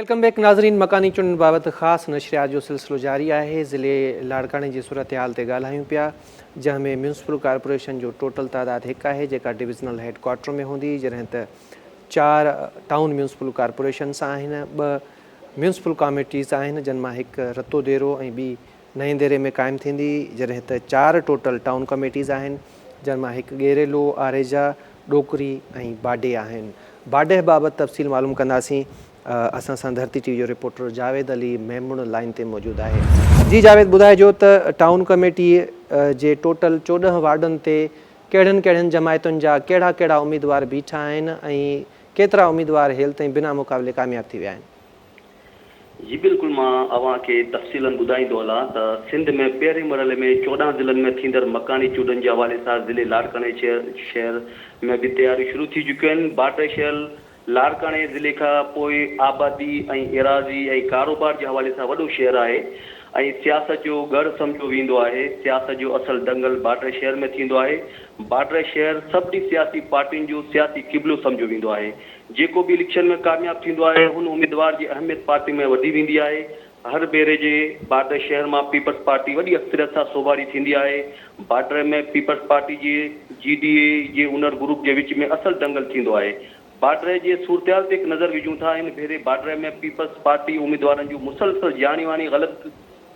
Welcome back ناظرين مڪاني چونڊن بابت خاص نشريات جو سلسلو جاري آهي ضلعي لاڙڪاڻي جي صورتحال تي ڳالهايون پيا جنهن ۾ ميونسپل ڪارپوريشن جو ٽوٽل تعداد هڪ آهي جيڪا ڊويزنل هيڊ ڪوارٽر ۾ هوندي جڏهن ته چار ٽائون ميونسپل ڪارپوريشنس آهن ٻه ميونسپل ڪاميٽيز آهن جن مان هڪ رتو ديرو ۽ ٻي نئين ديري ۾ قائم ٿيندي، جڏهن ته چار ٽوٽل ٽائون ڪميٽيز آهن، جن مان هڪ ڳيريلو، آريجا، ڏوڪري ۽ باڊهه آهن. باڊهه بابت تفصيل معلوم ڪنداسين. اسان سان ڌرتي ٽي وي جو رپورٽر جاويد علي ميمڻ لائين تي موجود آهي. جي جاويد ٻڌائجو ته ٽائون ڪميٽي جي ٽوٽل 14 وارڊن تي ڪهڙين ڪهڙين جماعتن جا ڪهڙا ڪهڙا اميدوار بيٺا آهن ۽ ڪيترا اميدوار هيل تائين بنا مقابلي ڪامياب ٿي ويا آهن؟ جي بلڪل مان اوهان کي تفصيلن ٻڌائيندو هلان ته سنڌ ۾ پهرين مرحلي ۾ 14 ضلعن ۾ ٿيندڙ مڪاني چونڊن جي حوالي سان ضلعي لاڙڪاڻي شهر ۾ به تياريون شروع ٿي چڪيون آهن باڊهه شهر لاڙڪاڻي ضلعي کان پوء آبادي ۽ ايراضي ۽ ڪاروبار جي حوالي سان وڏو شهر آهي ۽ سياست جو ڳڙهه سمجهيو ويندو آهي سياست جو اصل دنگل باڊهه شهر ۾ ٿيندو آهي باڊهه شهر سڀني سياسي پارٽين جو سياسي قبلو سمجهيو ويندو آهي جيڪو به اليڪشن ۾ ڪامياب ٿيندو آهي ان اميدوار جي اهميت پارٽي ۾ وڌي ويندي آهي. هر ڀيري جي باڊهه شهر مان پيپلز پارٽي وڏي اڪثريت سان سوڀاري ٿيندي آهي. باڊهه ۾ پيپلز پارٽي جي جي ڊي اي جي اونر گروپ جي وچ ۾ اصل دنگل ٿيندو آهي. باڊهه جي صورتحال تي هڪ نظر وجهون ٿا ان ڀيري باڊهه ۾ پيپلز پارٽي اميدوارن جون مسلسل ڄاڻي واڻي غلط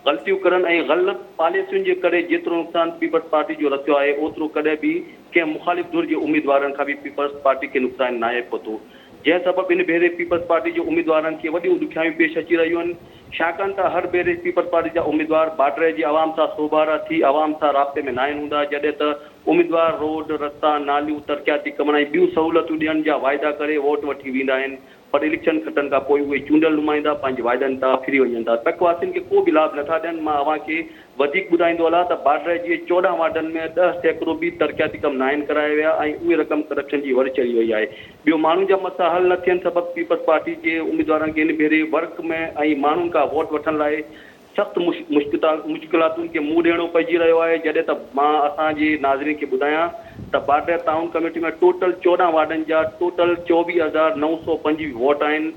غلطيون ڪرڻ ۽ غلط پاليسين جي ڪري جيترو نقصان پيپلز پارٽي جو رسيو آهي اوترو ڪڏهن به ڪنهن مخالف ڌر جي اميدوارن کان به پيپلز پارٽي کي نقصان ناهي پهتو جنهن سبب ان ڀيري پيپلز پارٽي جي اميدوارن کي وڏيون ڏکيائيون پيش اچي رهيون آهن ڇاڪاڻ ته هر ڀيري پيپلز پارٽي جا اميدوار باڊري جي عوام سان سوڀارا ٿي عوام سان رابطي ۾ ناهن هوندا جڏهن ته اميدوار روڊ رستا ناليون ترقياتي ڪمن ۽ ٻيون سهولتون ڏيڻ جا واعدا ڪري ووٽ وٺي ويندا آهن پر اليڪشن کٽڻ کان پوء اهي چونڊيل نمائندا پنهنجي واعدن تان ڦري وڃن ٿا. تڪ واسين کي ڪو به لاڀ نٿا ڏين. مان اوهان کي وڌيڪ ٻڌائيندو هلان ته باڊهه جي 14 وارڊن ۾ 10% به ترقياتي ڪم ناهن ڪرايا ويا ۽ اهي رقم ڪرپشن جي ور چڙهي وئي آهي. ٻيو ماڻهن جا مسئلا حل نه ٿين سبب پيپلز پارٽي جي اميدوارن کي هن ڀيري ورڪ ۾ ۽ ماڻهن کان ووٽ وٺڻ لاء سخت مشڪلاتن کي منهن ڏيڻو پئجي رهيو آهي جڏهن ته مان اسان جي ناظرين کي ٻڌايان ته باڊهه ٽائون ڪميٽي ۾ ٽوٽل 14 وارڊن جا ٽوٽل 24,925 ووٽ آهن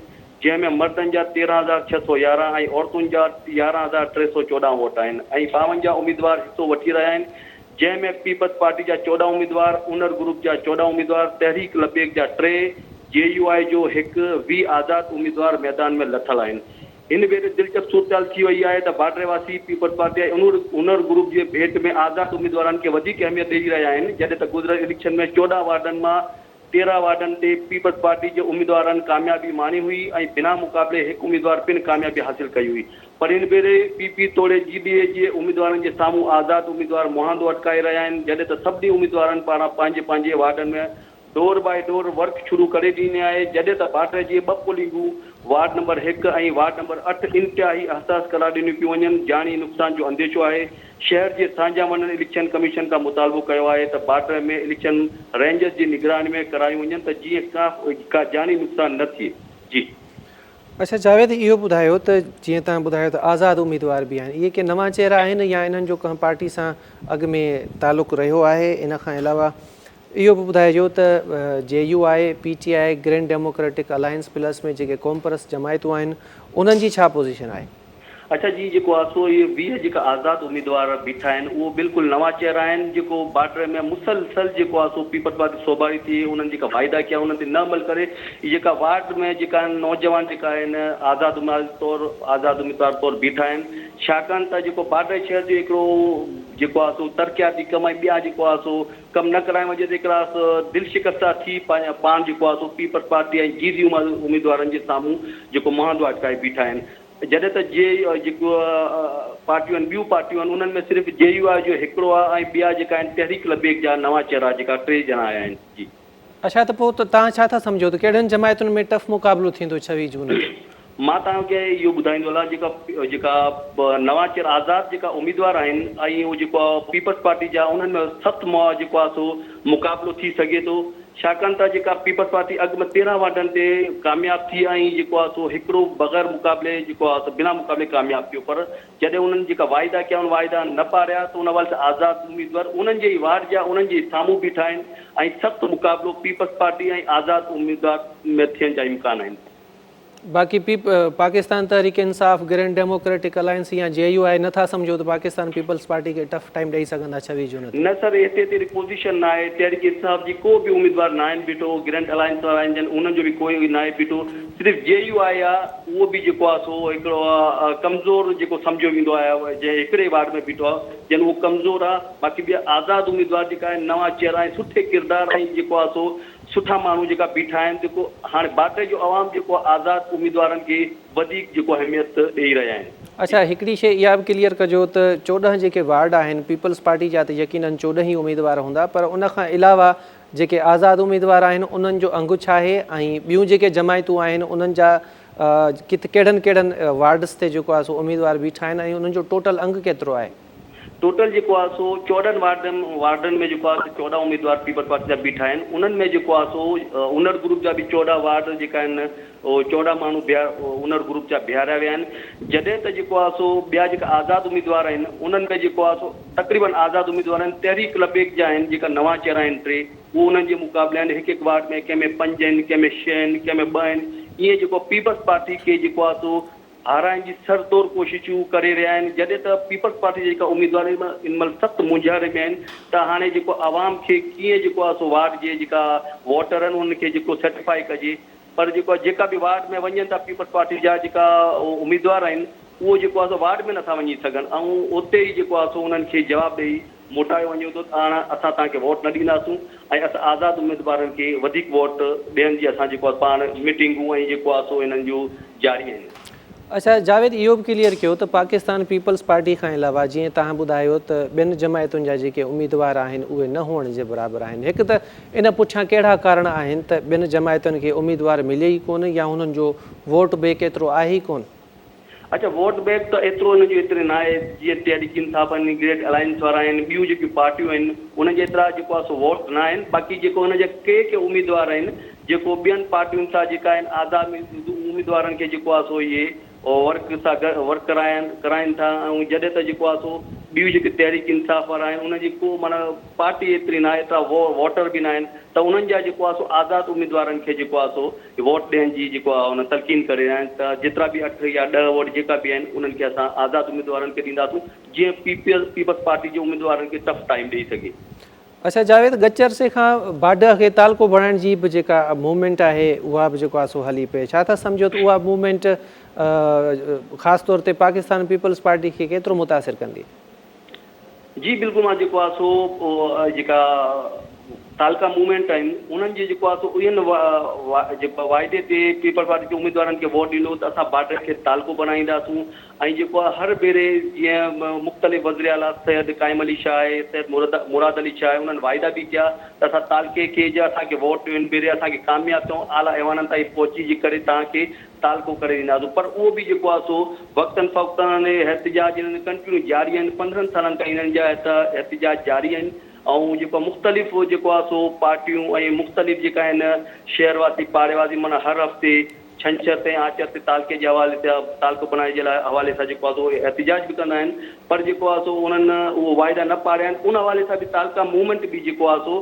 جنهن ۾ مردن جا 13,611 ۽ عورتن جا 11,314 ووٽ آهن ۽ 52 اميدوار حصو وٺي رهيا آهن جنهن ۾ پيپلز پارٽي جا 14 اميدوار، اونر گروپ جا 14 اميدوار، تحريڪ لبيڪ جا ٽي، جي يو آء جو هڪ، 20 آزاد اميدوار ميدان ۾ لٿل آهن. هن ڀيري دلچسپ صورتحال ٿي وئي آهي ته باڊري واسي پيپلز پارٽي ۽ انور گروپ جي ڀيٽ ۾ آزاد اميدوارن کي وڌيڪ اهميت ڏئي رهيا آهن جڏهن ته گذريل اليڪشن ۾ 14 وارڊن مان 13 وارڊن تي پيپلز پارٽي جي اميدوارن ڪاميابي ماڻي هئي ۽ بنا مقابلي هڪ اميدوار پڻ ڪاميابي حاصل ڪئي هئي پر هن ڀيري پي پي توڙي جي ڊي اي جي اميدوارن جي سامهون آزاد اميدوار مهاندو اٽڪائي رهيا آهن جڏهن ته سڀني اميدوارن پاران پنهنجي پنهنجي وارڊن ۾ ڊور باء ڊور ورڪ شروع ڪري ڏني آهي جڏهن ته باڊهه جي ٻه پولنگون وارڊ نمبر هڪ ۽ وارڊ نمبر اٺ انتهائي حساس قرار ڏنيون پيون وڃن جاني نقصان جو انديشو آهي شهر جي سانجها وڻن اليڪشن ڪميشن کان مطالبو ڪيو آهي ته باڊهه ۾ اليڪشن رينجرز جي نگراني ۾ ڪرايون وڃن ته جيئن ڪا جاني نقصان نه ٿئي جي. اڇا جاويد اهو ٻڌايو ته جيئن توهان ٻڌايو ته آزاد اميدوار به آهن اهي ڪي نوان چهرا آهن يا انهن جو ڪنهن پارٽي سان اڳ ۾ تعلق رهيو آهي ان کان علاوه اهو به ٻڌائجو ته J U I, P T I, grand democratic alliance plus ۾ جيڪي قومپرست جماعتون آهن انهن جي ڇا پوزيشن آهي؟ اڇا جي جيڪو آ سو اهي 20 جيڪا آزاد اميدوار بيٺا آهن اهو بلڪل نوان چهرا آهن جيڪو بارڊر ۾ مسلسل جيڪو آ سو پيپلز پارٽي سوڀاري ٿي انهن جيڪا واعدا ڪيا انهن تي نه عمل ڪري جيڪا وارڊ ۾ جيڪا آهن نوجوان جيڪا آهن آزاد اميدوار طور آزاد اميدوار طور بيٺا آهن ڇاڪاڻ ته جيڪو بارڊر شهر جو هڪڙو جيڪو آ سو ترقياتي ڪم ۽ ٻيا جيڪو آ سو ڪم نه ڪرائڻ وجه تي هڪڙا دل شڪسته ٿي پاڻ جيڪو آ سو پيپلز پارٽي ۽ جي ڊي اميدوارن جي سامهون جيڪو مهاندو اٽڪائي بيٺا آهن جڏهن ته جي جيڪو پارٽيون آهن ٻيون پارٽيون آهن انهن ۾ صرف جي يو آء جو هڪڙو آهي ۽ ٻيا جيڪا آهن تحريڪ لبيڪ جا نوان چهرا جيڪا ٽي ڄڻا آيا آهن جي. اڇا ته پوء توهان ڇا ٿا سمجهو ته ڪهڙين جماعتن ۾ ٽف مقابلو ٿيندو 26 جون تي؟ مان توهان کي اهو ٻڌائيندو هلان جيڪا جيڪا نوان چهرا آزاد جيڪا اميدوار آهن ۽ اهو جيڪو پيپلز پارٽي جا انهن ۾ سخت جيڪو آهي سو مقابلو ٿي سگهي ٿو ڇاڪاڻ ته جيڪا پيپلز پارٽي اڳ ۾ 13 وارڊن تي ڪامياب ٿي ۽ جيڪو آهي سو هڪڙو بغير مقابلي جيڪو آهي سو بنا مقابلي ڪامياب ٿيو پر جڏهن انهن جيڪا واعدا ڪيا ان واعدا نه پاريا ته ان حوالي سان آزاد اميدوار انهن جي ئي وارڊ جا انهن جي ئي سامهون بيٺا آهن ۽ سخت مقابلو پيپلز پارٽي ۽ آزاد اميدوار ۾ ٿيڻ جا امڪان آهن. باقي P Pakistan Tehreek Insaf, Grand Democratic Alliance يا جي يو آء نه ٿا سمجهو ته پاڪستان پيپلز پارٽي کي ٽف ٽائيم ڏئي سگهندا 26 جون تي. نه سر هتي ايتري پوزيشن نه آهي، تحريڪ انصاف جي ڪو به اميدوار ناهن بيٺو، گرينڊ الائنس وارا آهن جن انهن جو به ڪوئي ناهي بيٺو، صرف جي يو آء آ اهو به جيڪو آ سو هڪڙو ڪمزور جيڪو سمجهيو ويندو آهي جنهن هڪڙي وارڊ ۾ بيٺو آ جن اهو ڪمزور آ باقي ٻيا آزاد اميدوار جيڪا آهن نوان چهرا ۽ سٺي ڪردار ۽ جيڪو آ سو سٺا ماڻهو جيڪا بيٺا آهن جيڪو هاڻي باٽي جو عوام جيڪو آزاد اميدوارن کي وڌيڪ جيڪو اهميت ڏئي رهيا آهن. اڇا هڪڙي شئي اها به ڪليئر ڪجو ته 14 جيڪي وارڊ آهن پيپلز پارٽي جا ته يقينن 14 ئي اميدوار هوندا پر ان کان علاوه جيڪي آزاد اميدوار آهن انهن جو انگ ڇا آهي ۽ ٻيون جيڪي جماعتون آهن انهن جا ڪٿ ڪهڙن ڪهڙن وارڊس تي جيڪو آهي سو اميدوار بيٺا آهن ۽ انهن جو ٽوٽل انگ ڪيترو آهي؟ ٽوٽل جيڪو آهي سو 14 وارڊن وارڊن ۾ جيڪو آهي سو 14 اميدوار پيپلز پارٽي جا بيٺا آهن انهن ۾ جيڪو آهي سو انڙ گروپ جا به 14 وارڊ جيڪا آهن اهي 14 ماڻهو بيهار انڙ گروپ جا بيهاريا ويا آهن جڏهن ته جيڪو آهي سو ٻيا جيڪا آزاد اميدوار آهن انهن ۾ جيڪو آهي سو تقريبن آزاد اميدوار آهن تحريڪ لبيڪ جا آهن جيڪا نوان چهرا آهن ٽي اهي انهن جي مقابلي آهن هڪ هڪ وارڊ ۾ ڪنهن ۾ پنج آهن ڪنهن ۾ ڇهه آهن ڪنهن ۾ ٻه آهن ائين جيڪو پيپلز پارٽي کي جيڪو آهي سو هارائڻ جي سر توڙ ڪوششون ڪري رهيا آهن جڏهن ته پيپلز پارٽي جا جيڪا اميدوار آهن ان مهل سخت مونجهاري ۾ آهن ته هاڻي جيڪو عوام کي ڪيئن جيڪو آهي سو وارڊ جي جيڪا ووٽر آهن انهن کي جيڪو سيٽيفائي ڪجي پر جيڪو آهي جيڪا به وارڊ ۾ وڃن ٿا پيپلز پارٽي جا جيڪا اميدوار آهن اهو جيڪو آهي سو وارڊ ۾ نٿا وڃي سگهن ۽ اتي ئي جيڪو آهي سو انهن کي جواب ڏئي موٽايو وڃي ٿو ته هاڻ اسان توهان کي ووٽ نه ڏينداسون ۽ اسان آزاد اميدوارن کي وڌيڪ ووٽ ڏيڻ جي اسان جيڪو آهي پاڻ ميٽنگون ۽ جيڪو آهي سو انهن جون جاري آهن. اڇا جاويد اهو به ڪليئر ڪيو ته پاڪستان پيپلز پارٽي کان علاوه جيئن توهان ٻڌايو ته ٻين جماعتن جا جيڪي اميدوار آهن اهي نه هئڻ جي برابر آهن هڪ ته ان پٺيان ڪهڙا ڪارڻ آهن ته ٻين جماعتن کي اميدوار ملي ئي ڪونه يا انهن جو ووٽ بيڪ ايترو آهي ئي ڪونه. اڇا ووٽ بينڪ ته ايترو انهن جو ايتري ناهي جيئن تحريڪ انصاف آهن گريٽ الائنس وارا آهن ٻيون جيڪيون پارٽيون آهن انهن جا ايترا جيڪو آهي سو ووٽ نه آهن باقي جيڪو انهن جا ڪي ڪي اميدوار آهن جيڪو ٻين پارٽين سان جيڪا آهن آزاد اميدوارن کي جيڪو آهي سو اهي ورڪ سان ورڪ ڪرائن ڪرائن ٿا ۽ جڏهن ته جيڪو آهي سو ٻيون جيڪي تحريڪ انصاف وارا آهن انهن جي ڪو معنيٰ پارٽي ايتري ناهي ايترا ووٽر به ناهن ته انهن جا جيڪو آهي سو آزاد اميدوارن کي جيڪو آهي سو ووٽ ڏيڻ جي جيڪو آهي ان تلقين ڪري رهيا آهن ته جيترا به اٺ يا ڏهه ووٽ جيڪا به آهن انهن کي اسان آزاد اميدوارن کي ڏينداسون جيئن پي پي پيپلز پارٽي جي اميدوارن کي ٽف ٽائيم ڏئي سگهي. اڇا جاويد ڳچ عرصي کان باڊهه کي تعلقو بڻائڻ جي به جيڪا موومينٽ آهي اها به جيڪو آهي سو هلي پئي ڇا ٿا سمجهو ته اها موومينٽ خاص طور تي پاڪستان پيپلز پارٽي کي ڪيترو متاثر ڪندي؟ جي بلڪل مان جيڪو آهي سو جيڪا تعلقه موومينٽ آهن انهن جي جيڪو آهي سو انهن جيڪو واعدي تي پيپلز پارٽي جي اميدوارن کي ووٽ ڏنو ته اسان بارڊر کي تعلقو بڻائينداسون ۽ جيڪو آهي هر ڀيري جيئن مختلف وزير اعليٰ سيد قائم علي شاهه آهي سيد مراد علي شاهه آهي انهن واعدا به ڪيا ته اسان تعلقي کي جي اسان کي ووٽ ڏيو هن ڀيري اسان کي ڪامياب ٿيون اعليٰ ايوانن تائين پهچي جي ڪري توهان کي تعلقو ڪري ڏينداسون پر اهو به جيڪو آهي سو وقتن فوقتن احتجاج انهن ڪنٽينيو جاري آهن 15 سالن کان انهن جا احتجاج جاري آهن ۽ جيڪو مختلف جيڪو آهي سو پارٽيون ۽ مختلف جيڪا آهن شهر واسي پاڙي واسي معنيٰ هر هفتي ڇنڇر تي ۽ آچر تي تعلقي جي حوالي سان تعلقو بڻائڻ جي لاء حوالي سان جيڪو آهي سو احتجاج به ڪندا آهن پر جيڪو آهي سو انهن اهو واعدا نه پاڙيا آهن ان حوالي سان به تعلقه موومينٽ به جيڪو آهي سو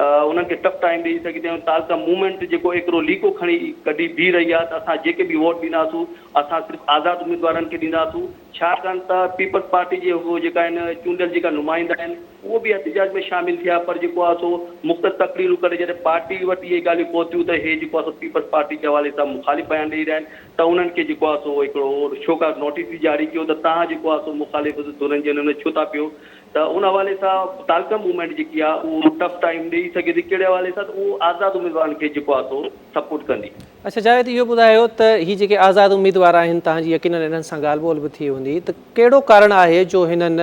انهن کي ٽف ٽائيم ڏئي سگهي ٿي ۽ تعلقه موومينٽ جيڪو ايڪڙو ليڪو کڻي ڪڍي بيهي رهي آهي ته اسان جيڪي به ووٽ ڏينداسون اسان صرف آزاد اميدوارن کي ڏينداسون ڇاڪاڻ ته پيپلز پارٽي جي هو جيڪا آهن چونڊيل جيڪا نمائندا آهن اهو به احتجاج ۾ شامل ٿيا پر جيڪو آهي سو مختصر تقريرون ڪري جڏهن پارٽي وٽ اهي ڳالهيون پهتيون ته هي جيڪو آهي سو پيپلز پارٽي جي حوالي سان مخالف بيان ڏئي رهيا آهن ته انهن کي جيڪو آهي سو هڪڙو شوڪاز نوٽيس به جاري ڪيو ته توهان جيڪو آهي سو مخالف ڌرين جي هن ۾ ڇو ٿا پيو ته ان حوالي سان تعلقه موومينٽ جيڪي آهي اهو ٽف ٽائيم ڏئي سگهي ٿي ڪهڙي حوالي سان ته اهو آزاد اميدوارن کي جيڪو آهي سو سپورٽ ڪندي. اڇا جاويد اهو ٻڌايو ته هي جيڪي آزاد اميدوار آهن توهان جي يقينن انهن سان ڳالهه ٻولهه به ٿي هوندي ته ڪهڙو ڪارڻ آهي جو هنن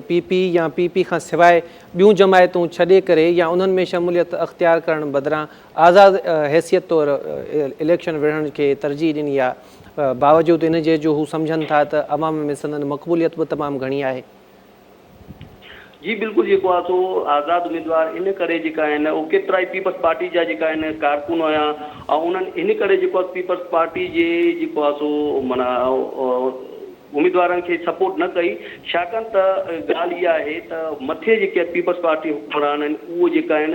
پي پي يا پي پي کان سواء ٻيون جماعتون ڇڏي ڪري يا انهن ۾ شموليت اختيار ڪرڻ بدران آزاد حيثيت طور اليڪشن وڙهڻ کي ترجيح ڏني آهي باوجود ان جي جو هو سمجهن ٿا ته عوام ۾ سندن مقبوليت به تمام گهڻي آهي. جي بلڪل جيڪو آ سو آزاد اميدوار ان ڪري جيڪا آهن اهي ڪيترائي پيپلز پارٽي جا جيڪا آهن ڪارڪن هيا ۽ انهن ان ڪري جيڪو آ پيپلز پارٽي جي جيڪو آ سو معنيٰ اميدوارن کي سپورٽ نه ڪئي ڇاڪاڻ ته ڳالهه اها آهي ته مٿي جيڪي پيپلز پارٽي حڪمران آهن اهو جيڪا آهن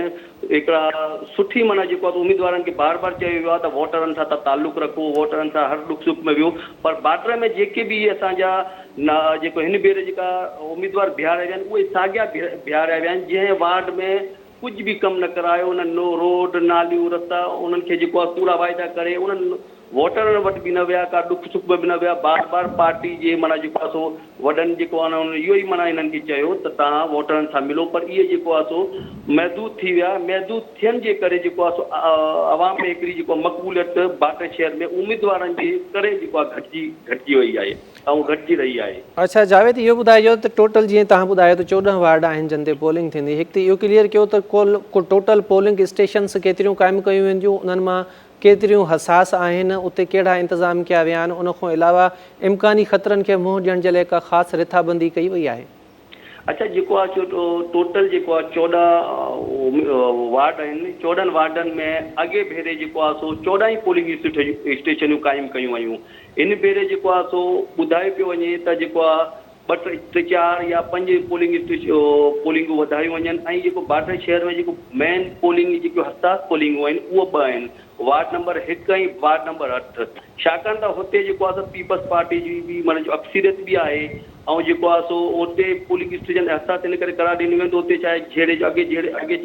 هڪڙا سٺي معنيٰ جيڪو آهي اميدوارن کي بار بار چيو ويو آهي ته ووٽرن سان تان تعلق رکو ووٽرن سان هر ڏک سک ۾ ويو پر بارڊر ۾ جيڪي به اسان جا نه جيڪو هن ڀيري جيڪا اميدوار بيهاريا ويا آهن اهي ساڳيا بيهاريا ويا آهن جنهن وارڊ ۾ ڪجهه به ڪم نه ڪرايو نه نو روڊ ناليون رستا انهن کي جيڪو آهي ڪوڙا واعدا ڪري انهن ووٽرن وٽ به نه ويا، ڪا ڏک سک ۾ به نه ويا، بار بار پارٽي جي معنيٰ جيڪو آهي سو وڏن جيڪو آهي نه انهن اهو ئي معنيٰ انهن کي چيو ته توهان ووٽرن سان ملو پر اهي جيڪو آهي سو محدود ٿي ويا، محدود ٿين جي ڪري جيڪو آهي سو عوام ۾ هڪڙي جيڪو آهي مقبوليت باٽي شهر ۾ اميدوارن جي ڪري جيڪو آهي گهٽجي گهٽجي وئي آهي ۽ گهٽجي رهي آهي. اڇا جاويد اهو ٻڌائجو ته ٽوٽل جيئن توهان ٻڌايو ته 14 وارڊ آهن جن تي پولنگ ٿيندي هڪ ته اهو ڪليئر ڪيو ته ڪل ٽوٽل پولنگ اسٽيشنس ڪيتريون قائم ڪيون وينديون انهن مان ڪيتريون حساس آهن، اتي ڪهڙا انتظام ڪيا ويا آهن، ان کان علاوه امڪاني خطرن کي منهن ڏيڻ جي لاء ڪا خاص رٿابندي ڪئي وئي آهي؟ اڇا جيڪو آهي سو ٽوٽل جيڪو آهي 14 وارڊ آهن، 14 وارڊن ۾ اڳئين ڀيري جيڪو آهي سو 14 ئي پولنگ اسٽيشنون قائم ڪيون ويون، هن ڀيري جيڪو آهي سو ٻڌايو پيو وڃي ته جيڪو آهي ٻه ٽي ٽي چار يا پنج پولنگ پولنگون وڌايون وڃن ۽ جيڪو باڊهه شهر ۾ جيڪو مين پولنگ جيڪيون حساس پولنگون آهن اهي ٻه آهن وارڊ نمبر 1 ۽ وارڊ نمبر 8 ڇاڪاڻ ته هتي جيڪو آهي سو پيپلز پارٽي جي به معنيٰ جو اڪثريت به آهي ۽ جيڪو آهي سو اتي پولنگ اسٽيشن حساس ان ڪري قرار ڏنيون ويون ته اتي ڇا آهي جهيڙي جو اڳي جهيڙي اڳي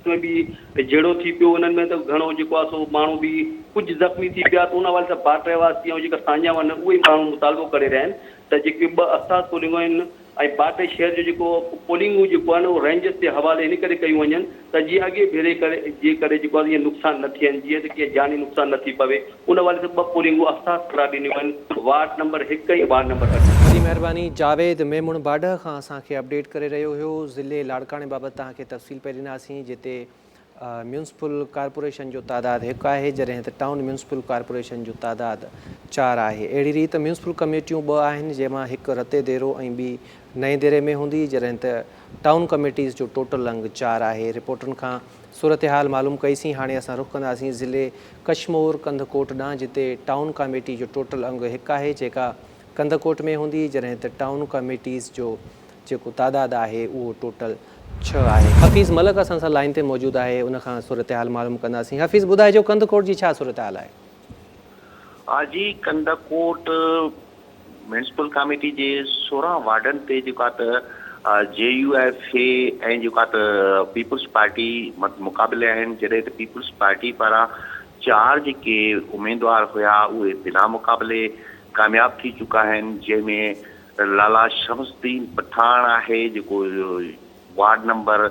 ۾ به جهيڙو ٿي پيو انهن ۾ ته گهڻو جيڪو آهي سو ماڻهو به ڪجهه زخمي ٿي پيا ته ان حوالي سان باڊهه رهواسي ۽ جيڪا ساڃاهه وند اهي ماڻهو مطالبو ڪري رهيا آهن ته جيڪي ٻه حساس پولنگون آهن ۽ باڊهه شهر جو جيڪو پولنگون جيڪو آهن اهو رينجرز جي حوالي ان ڪري ڪيون وڃن ته جيئن اڳئين ڀيري ڪري جي ڪري جيڪو آهي ائين نقصان نه ٿين جيئن ته ڪنهن جاني نقصان نه ٿي پوي ان حوالي سان ٻه پولنگون حساس قرار ڏنيون آهن وارڊ نمبر 1 ۽ وارڊ نمبر 8. وڏي مهرباني جاويد ميمڻ باڊهه کان اسان کي اپڊيٽ ڪري رهيو هيو ضلعي لاڙڪاڻي بابت توهان کي تفصيل پئي ڏناسين جتي ميونسپل ڪارپوريشن جو تعداد هڪ آهي جڏهن ته ٽائون ميونسپل ڪارپوريشن جو تعداد چار آهي اهڙي ريت ميونسپل ڪميٽيون ٻه آهن جنهن مان هڪ رتي ديرو ۽ ٻي نئين ديري ۾ هوندي جڏهن ته ٽائون ڪميٽيز جو ٽوٽل انگ چار آهي رپورٽن کان صورتحال معلوم ڪئي سين هاڻي اسان رخ ڪنداسين ضلعي ڪشمور ڪنڌڪوٽ ڏانهن جتي ٽائون ڪاميٽي جو ٽوٽل انگ هڪ آهي جيڪا ڪنڌڪوٽ ۾ هوندي جڏهن ته ٽائون ڪميٽيز جو جيڪو تعداد آهي اهو ٽوٽل ڇهه آهي. حفيظ ملڪ اسان سان لائين تي موجود آهي ان کان صورتحال معلوم ڪنداسين. حفيظ ٻڌائجو ڪنڌڪوٽ جي ڇا صورتحال آهي؟ جي ڪنڌڪوٽ ميونسپل ڪاميٽي جي 16 وارڊن تي جيڪو آهي ته جي يو ايف اي ۽ جيڪو آهي ته پيپلز پارٽي مقابلي آهن جڏهن ته پيپلز پارٽي پاران چار جيڪي اميدوار هيا اهي بنا مقابلي ڪامياب ٿي چڪا آهن جنهن ۾ لالا شمس الدين پٺاڻ آهي جيڪو وارڊ نمبر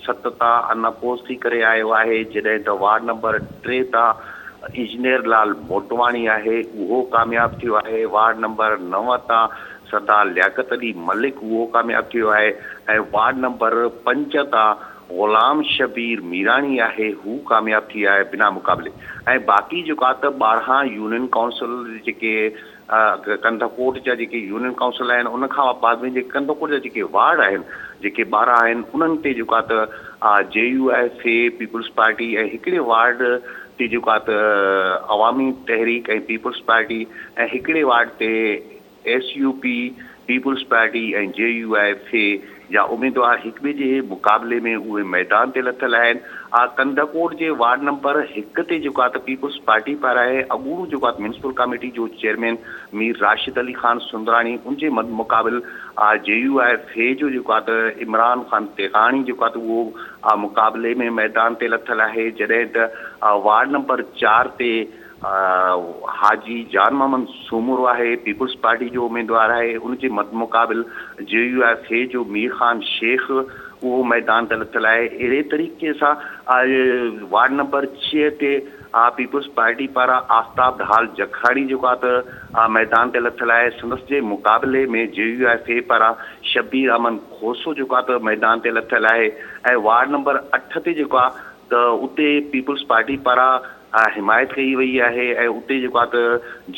7 تان ان اپوز ٿي ڪري آيو آهي جڏهن ته وارڊ نمبر 3 تان انجنيئر لال موٽواڻي آهي اهو ڪامياب ٿيو آهي وارڊ نمبر 9 تان سردار لياقت علي ملڪ اهو ڪامياب ٿيو آهي ۽ وارڊ نمبر 5 تان غلام شبير ميراڻي آهي هو ڪامياب ٿي آهي بنا مقابلي ۽ باقي جيڪو آهي ته 12 يونين ڪائونسل جيڪي ڪنڌڪوٽ جا جيڪي يونين ڪائونسل آهن ان کان بعد ۾ جيڪي ڪنڌڪوٽ جا جيڪي وارڊ آهن جيڪي 12 آهن انهن تي جيڪو آهي ته J U F A Peoples party ۽ هڪڙي وارڊ تي جيڪو آهي ته عوامي تحريڪ ۽ پيپلز پارٽي ۽ هڪڙي وارڊ تي S U P peoples party ۽ J U F اي جا اميدوار هڪٻئي جي مقابلي ۾ اهي ميدان تي لٿل آهن. ڪنڌڪوٽ جي وارڊ نمبر 1 تي جيڪو آهي ته پيپلز پارٽي پاران آهي اڳوڻو جيڪو آهي ته ميونسپل ڪاميٽي جو چيئرمين مير راشد علي خان سندراڻي ان جي مد مقابل جي يو I F جو جيڪو آهي ته عمران خان تيغاڻي جيڪو آهي ته اهو مقابلي ۾ ميدان تي لٿل آهي جڏهن ته وارڊ نمبر 4 تي حاجي جان محمد سومرو آهي، پيپلز پارٽي جو اميدوار آهي، ان جي مدمقابل جي يو آء سي جو مير خان شيخ اهو ميدان تي لٿل آهي، اهڙي طريقي سان وارڊ نمبر 6 تي پيپلز پارٽي پاران آفتاب ڍال جکراڻي جيڪو آهي ته ميدان تي لٿل آهي، سندس جي مقابلي ۾ جي يو آء سي پاران شبير احمد کوسو جيڪو آهي ته ميدان تي لٿل آهي ۽ وارڊ نمبر 8 تي جيڪو آهي ته اتي پيپلز پارٽي پاران حمايت ڪئي وئي آهي ۽ اتي جيڪو آهي ته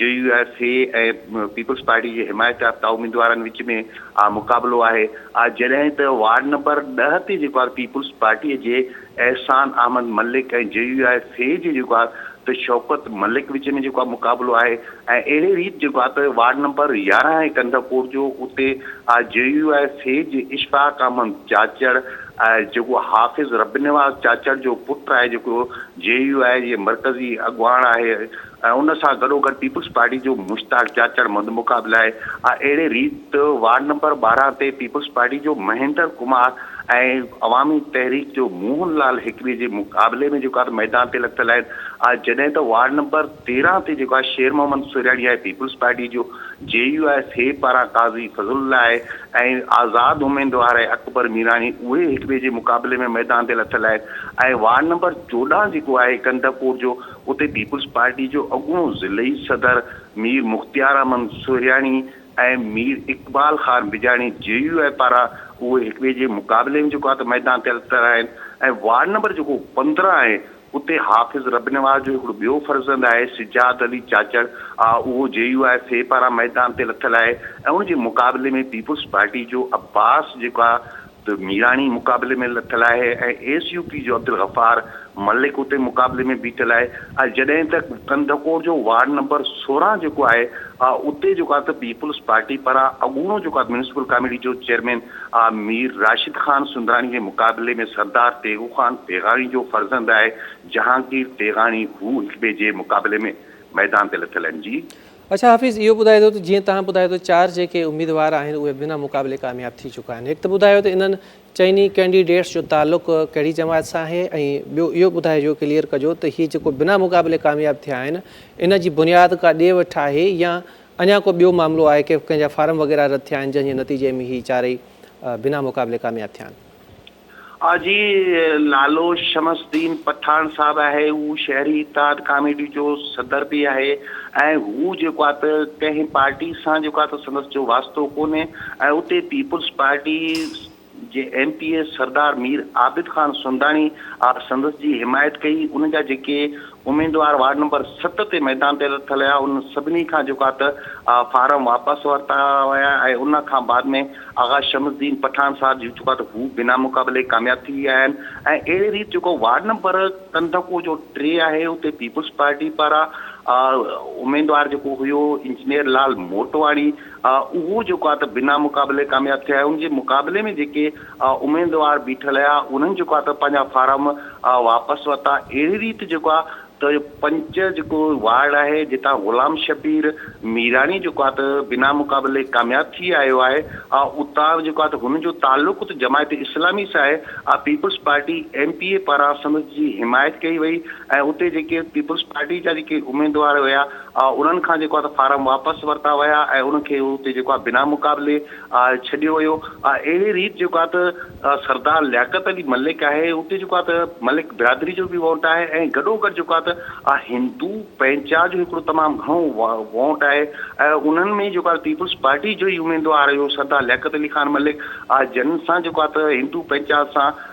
J U F A ۽ Peoples party جي حمايت يافته اميدوارن وچ ۾ مقابلو آهي جڏهن ته وارڊ نمبر 10 تي جيڪو آهي پيپلز پارٽي جي احسان احمد ملڪ ۽ جي يو ايف اي جي جيڪو آهي ته شوڪت ملڪ وچ ۾ جيڪو آهي مقابلو آهي ۽ اهڙي ريت جيڪو آهي ته وارڊ نمبر 11 آهي ڪنڌڪوٽ جو اتي جي يو آء سي جي اشفاق احمد چاچڙ جيڪو حافظ ربنواز چاچڙ جو پٽ آهي جيڪو جي يو آء جي مرڪزي اڳواڻ آهي ۽ ان سان گڏوگڏ پيپلز پارٽي جو مشتاق چاچڙ مد مقابل آهي. اهڙي ريت وارڊ نمبر 12 تي پيپلز پارٽي جو مهيندر ڪمار ۽ عوامي تحريڪ جو موهن لال هڪ ٻئي جي مقابلي ۾ جيڪو آهي ميدان تي لٿل آهن. جڏهن ته وارڊ نمبر 13 تي جيڪو آهي شير محمد سورياڻي آهي پيپلز پارٽي جو، جي يو آء سي پاران قاضي فضل الله آهي ۽ آزاد اميدوار آهي اڪبر ميراڻي اهي هڪ ٻئي جي مقابلي ۾ ميدان تي لٿل آهن ۽ وارڊ نمبر 14 جيڪو آهي ڪنڌڪوٽ جو اتي پيپلز پارٽي جو اڳوڻو ضلعي صدر مير مختيار احمد سورياڻي ۽ مير اقبال خان بجاڻي جي يو آء پاران اهي هڪ ٻئي جي مقابلي ۾ جيڪو آهي ته ميدان تي لٿل آهن ۽ وارڊ نمبر جيڪو 15 آهي اتي حافظ ربنواز جو هڪڙو ٻيو فرزند آهي سجاد علي چاچڙ اهو جي يو آء سي پاران ميدان تي لٿل آهي ۽ ان جي مقابلي ۾ پيپلز پارٽي جو عباس جيڪو آهي ته ميراڻي مقابلي ۾ لٿل آهي ۽ ايس يو پي جو عبدالغفار ملڪ اتي مقابلي ۾ بيٺل آهي ۽ جڏهن ته ڪنڌڪوٽ جو وارڊ نمبر 16 جيڪو آهي اتي جيڪو آهي ته پيپلز پارٽي پاران اڳوڻو جيڪو آهي ميونسپل ڪاميٽي جو چيئرمين مير راشد خان سندراڻي جي مقابلي ۾ سردار تيغو خان تيغاڻي جو فرزند آهي جهانگير تيغاڻي هو هڪ ٻئي جي مقابلي ۾ ميدان تي لٿل آهن جي. اڇا حفيظ اهو ٻڌايو ته جيئن توهان ٻڌايو ته چار جيڪي اميدوار آهن اهي بنا مقابلي ڪامياب ٿي چڪا آهن هڪ ته ٻڌايو ته انهن چئني ڪينڊيڊيٽس جو تعلق ڪهڙي جماعت سان آهي ۽ ٻيو اهو ٻڌائجو ڪليئر ڪجو ته هي جيڪو بنا مقابلي ڪامياب ٿيا آهن ان جي بنياد ڪا ڏي وٺ آهي يا اڃا ڪو ٻيو معاملو آهي ڪي ڪنهن جا فارم وغيره رد ٿيا آهن جنهن جي نتيجي ۾ هي چارئي بنا مقابلي ڪامياب ٿيا آهن. جي لالو شمس الدين پٺاڻ صاحب آهي هو شهري اتحاد ڪاميٽي جو صدر به آهي ۽ هو جيڪو آهي ته ڪنهن پارٽي سان جيڪو آهي ته سندس جو واسطو ڪونهي ۽ اتي پيپلز پارٽي جي M P A Sardar Mir Abid Khan Sundani سندس جي حمايت ڪئي ان جا جيڪي اميدوار وارڊ نمبر 7 تي ميدان تي لٿل هيا انهن سڀني کان جيڪو آهي ته فارم واپس ورتا ويا ۽ ان کان بعد ۾ آغا شمس الدين پٺاڻ صاحب جيڪو آهي ته هو بنا مقابلي ڪامياب ٿي ويا آهن ۽ اهڙي ريت جيڪو وارڊ نمبر ڪنڌڪو جو 3 آهي اتي پيپلز پارٽي پاران اميدوار جيڪو هيو انجنيئر لال موٽواڻي اهو جيڪو آهي ته بنا مقابلي ڪامياب ٿيا آهي ان جي مقابلي ۾ جيڪي اميدوار بيٺل هيا انهن جيڪو آهي ته پنهنجا فارم واپس ورتا اهڙي ريت جيڪو آهي ته 5 جيڪو وارڊ آهي جتان غلام شبير ميراڻي جيڪو آهي ته بنا مقابلي ڪامياب ٿي آيو آهي اتان جيڪو آهي ته هن جو تعلق ته جماعت اسلامي سان آهي peoples party M P A پاران سندس جي حمايت ڪئي وئي ۽ اتي جيڪي پيپلز پارٽي جا جيڪي اميدوار هيا انهن کان جيڪو آهي ته فارم واپس ورتا ويا ۽ انهن کي اتي جيڪو آهي بنا مقابلي ڇڏيو ويو. اهڙي ريت جيڪو آهي ته سردار لياقت علي ملڪ آهي اتي جيڪو آهي ته ملڪ برادري جو به ووٽ آهي ۽ گڏوگڏ جيڪو آهي ته هندو پنهنجا جو هڪڙو تمام گهڻو ووٽ آهي ۽ انهن ۾ جيڪو آهي پيپلز پارٽي جو ئي اميدوار هيو سردار لياقت علي خان ملڪ جن سان جيڪو آهي ته هندو پنهنجا سان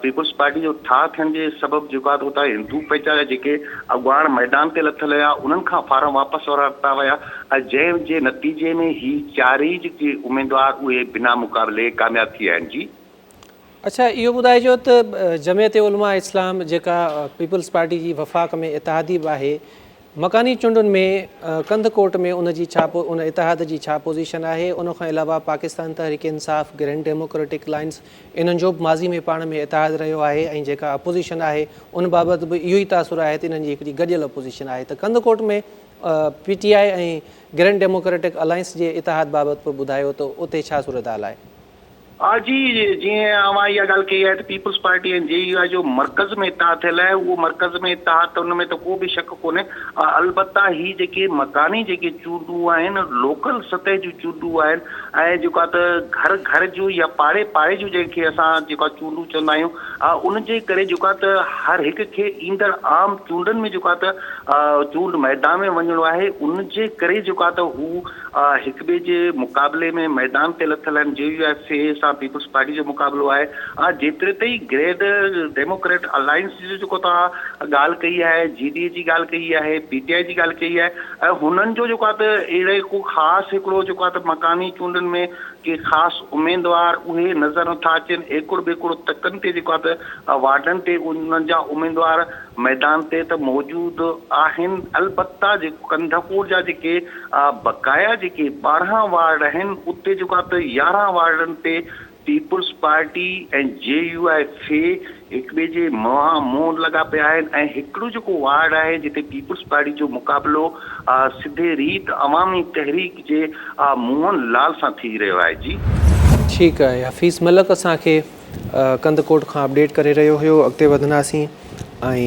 پيپلز پارٽي جو ٺاهه ٿيڻ جي سبب جيڪو آهي ته اتان هندو پنهنجا جا جيڪي اڳواڻ ميدان تي لٿل هيا انهن کان فارم واپس ورتا ويا ۽ جنهن جي نتيجي ۾ هي چارئي جيڪي اميدوار اهي بنا مقابلي ڪامياب ٿي ويا آهن جي. اڇا اهو ٻڌائجو ته جمعيت علماء اسلام جيڪا پيپلز پارٽي جي وفاق ۾ اتحادي به آهي مڪاني چونڊن ۾ ڪنڌڪوٽ ۾ ان جي ڇا ان اتحاد جي ڇا پوزيشن آهي ان کان علاوه Pakistan Tehreek Insaf grand democratic alliance انهن جو به ماضي ۾ پاڻ ۾ اتحاد رهيو آهي ۽ جيڪا اپوزيشن آهي ان بابت به اهو ئي تاثر آهي ته انهن جي هڪڙي گڏيل اپوزيشن آهي ته Kandhkot ۾ P T I ۽ grand democratic alliance جي اتحاد بابت به ٻڌايو ته اتي ڇا صورتحال آهي. جي جيئن اوهان اها ڳالهه ڪئي آهي ته peoples party ۽ J U I جو مرڪز ۾ اتحاد ٿيل آهي اهو مرڪز ۾ اتحاد ته ان ۾ ته ڪو به شڪ ڪونهي البته هي جيڪي مڪاني جيڪي چونڊون آهن لوڪل سطح جون چونڊون آهن ۽ جيڪو آهي ته گهر گهر جون يا پاڙي پاڙي جون جنهن کي اسان جيڪو آهي چونڊون چوندا آهيون ان جي ڪري جيڪو آهي ته هر هڪ کي ايندڙ عام چونڊن ۾ جيڪو آهي ته چونڊ ميدان ۾ وڃڻو آهي ان جي ڪري جيڪو آهي ته هو هڪ ٻئي جي مقابلي ۾ ميدان تي لٿل آهن، جي يو ايف اي سان پيپلز پارٽي جو مقابلو آهي، جيتري تائين گريڊ ڊيموڪريٽ الائنس جي جيڪو توهان ڳالهه ڪئي آهي، جي ڊي اي جي ڳالهه ڪئي آهي، پي ٽي آء جي ڳالهه ڪئي آهي، هنن جو جيڪو آهي ته اهڙي ڪو خاص هڪڙو جيڪو آهي ته مڪاني چونڊن ۾ ڪي خاص اميدوار اهي نظر نٿا اچن، ايڪڙ ٻيڪڙ تڪن تي جيڪو آهي ته وارڊن تي انهن جا اميدوار ميدان تي ته موجود آهن البته جيڪو ڪنڌڪوٽ جا جيڪي بقايا جيڪي 12 وارڊ آهن اتي جيڪو آهي ته 11 وارڊن تي Peoples Party ۽ J U I F هڪ ٻئي جي منهان منهن لڳا پيا آهن ۽ هڪڙو جيڪو وارڊ آهي جتي پيپلز پارٽي جو مقابلو سڌي ريت عوامي تحريڪ جي موهن لال سان ٿي رهيو آهي جي. ٺيڪ آهي حفيظ ملڪ اسان کي ڪنڌڪوٽ کان اپڊيٽ ڪري رهيو هيو اڳتي وڌنداسين ۽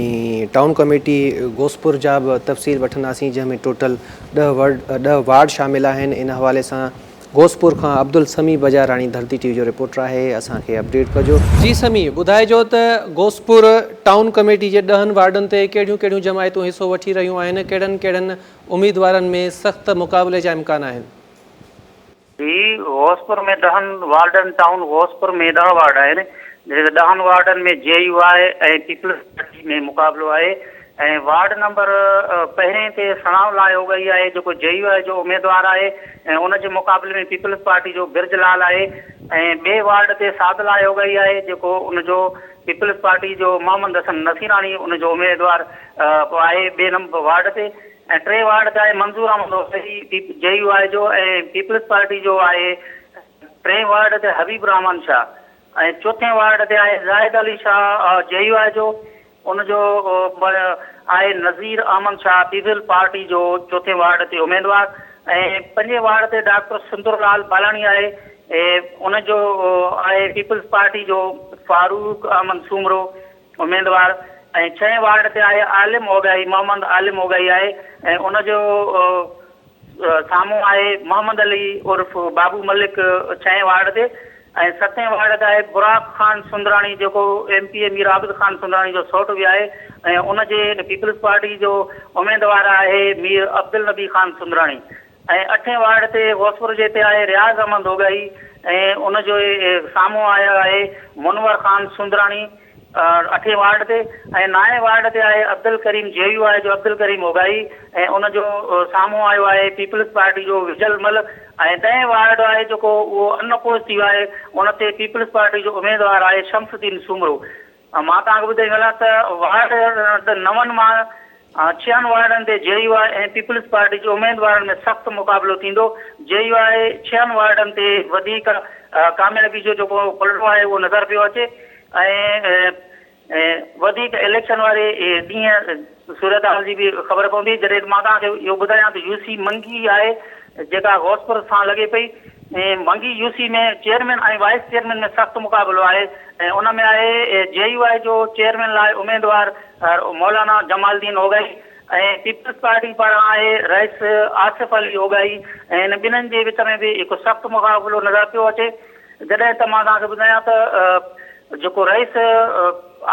ٽائون ڪميٽي غوثپور جا به تفصيل وٺنداسين جنهن ۾ ٽوٽل ڏهه ورڊ ڏهه وارڊ شامل آهن ان حوالي سان غوثپور کان عبدالسميع بجاراڻي ڌرتي ٽي وي جو رپورٽر آهي اسان کي اپڊيٽ ڪجو. جي سميع ٻڌائجو ته غوثپور ٽائون ڪميٽي جي ڏهن وارڊن تي ڪهڙيون ڪهڙيون جماعتون حصو وٺي رهيون آهن ڪهڙن ڪهڙن اميدوارن ۾ سخت مقابلي جا امڪان آهن. جي غوثپور ۾ ڏهن وارڊن ٽائون غوثپور ۾ ڏهه وارڊ آهن جڏهن ته ڏهن وارڊن ۾ جي يو آء ۽ پيپلز پارٽي ۾ مقابلو آهي ۽ وارڊ نمبر پهرين تي سڻاء لاء اوڳاهي آهي جيڪو جي يو آء جو اميدوار آهي ۽ ان جي مقابلي ۾ پيپلز پارٽي جو برج لال آهي ۽ ٻئي وارڊ تي سعد لاء اوڳاهي آهي جيڪو ان جو پيپلز پارٽي جو محمد حسن نصيراڻي ان جو اميدوار آهي ٻئي نمبر وارڊ تي ۽ ٽئين وارڊ تي آهي منظور احمد اوڳاهي جي يو آء جو ۽ پيپلز پارٽي جو آهي ٽئين وارڊ تي حبيب الرحمان شاهه ۽ چوٿين وارڊ تي آهي زاهد علي شاهه جي يو آء جو ان جو آهي نذير احمد شاهه پيپلز پارٽي جو چوٿين وارڊ تي اميدوار ۽ پنجين وارڊ تي ڊاڪٽر سندر لال بالاڻي آهي ان جو آهي پيپلز پارٽي جو فاروق احمد سومرو اميدوار ۽ ڇهين وارڊ تي آهي عالم اوڳاهي محمد عالم اوڳاهي آهي ۽ ان جو سامهون آهي محمد علي عرف بابو ملڪ ڇهين وارڊ تي ۽ ستين وارڊ تي آهي براق خان سندراڻي جيڪو M P A Mir Abid Khan Sundrani جو سئوٽ به آهي ۽ ان جي پيپلز پارٽي جو اميدوار آهي مير عبدالنبي خان سندراڻي ۽ اٺين وارڊ تي غوثپور جي تي آهي رياض احمد اوڳاهي ۽ ان جو سامهون آيو آهي منور خان سندراڻي اٺين وارڊ تي ۽ نائين وارڊ تي آهي عبدالڪريم جي يو آء جو عبدالڪريم اوڳاهي ۽ ان جو سامهون آيو آهي پيپلز پارٽي جو وجل مل ۽ ڏهين وارڊ آهي جيڪو اهو ان اپوز ٿي ويو آهي ان تي پيپلز پارٽي جو اميدوار آهي شمس الدين سومرو مان توهان کي ٻڌائي هلان ته وارڊ نون مان ڇهن وارڊن تي جي يو آء ۽ پيپلز پارٽي جي اميدوارن ۾ سخت مقابلو ٿيندو. جي يو آء ڇهن وارڊن تي وڌيڪ ڪاميابي جو جيڪو پلڙو آهي اهو نظر پيو اچي ۽ وڌيڪ اليڪشن واري ڏينهن صورتحال جي به خبر پوندي. جڏهن ته مان توهان کي اهو ٻڌايان ته يو سي منگي آهي جيڪا غوثپور سان لڳي پئي Mangi U C ۾ chairman ۽ vice chairman ۾ سخت مقابلو آهي ۽ ان ۾ آهي جي يو آء جو چيئرمين لاء اميدوار مولانا جمال الدين اوڳاهي ۽ پيپلز پارٽي پاران آهي رئيس آصف علي اوڳاهي ۽ ان ٻنهن جي وچ ۾ به هڪ سخت مقابلو نظر پيو اچي جڏهن ته مان توهان کي ٻڌايان ته جيڪو رئيس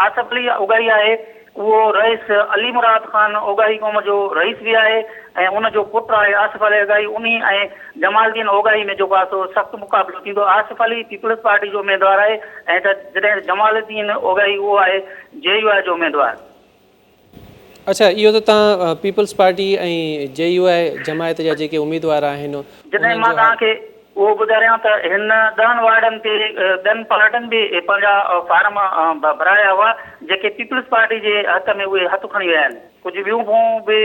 آصف علي اوڳاهي آهي اهو رئيس علي مراد خان اوڳاهي قوم جو رئيس به آهي ۽ ان جو پٽ آهي آصف علي اوڳاهي انهي ۽ جمال الدين اوڳاهي ۾ جيڪو آهي سو سخت مقابلو ٿيندو آصف علي پيپلز پارٽي جو اميدوار آهي ۽ ته جڏهن جمال الدين اوڳاهي اهو آهي جي يو آء جو اميدوار. اڇا اهو ته توهان Peoples Party ۽ J U I جماعت جا جيڪي اميدوار آهن جڏهن انهن مان جو توهان کي اهو ٻڌاريان ته هن ڏهن وارڊن تي ٻين پارٽين به پنهنجا فارم ڀرايا هئا جيڪي پيپلز پارٽي جي هٿ ۾ اهي هٿ کڻي ويا آهن. ڪجهه ٻيون ڀون به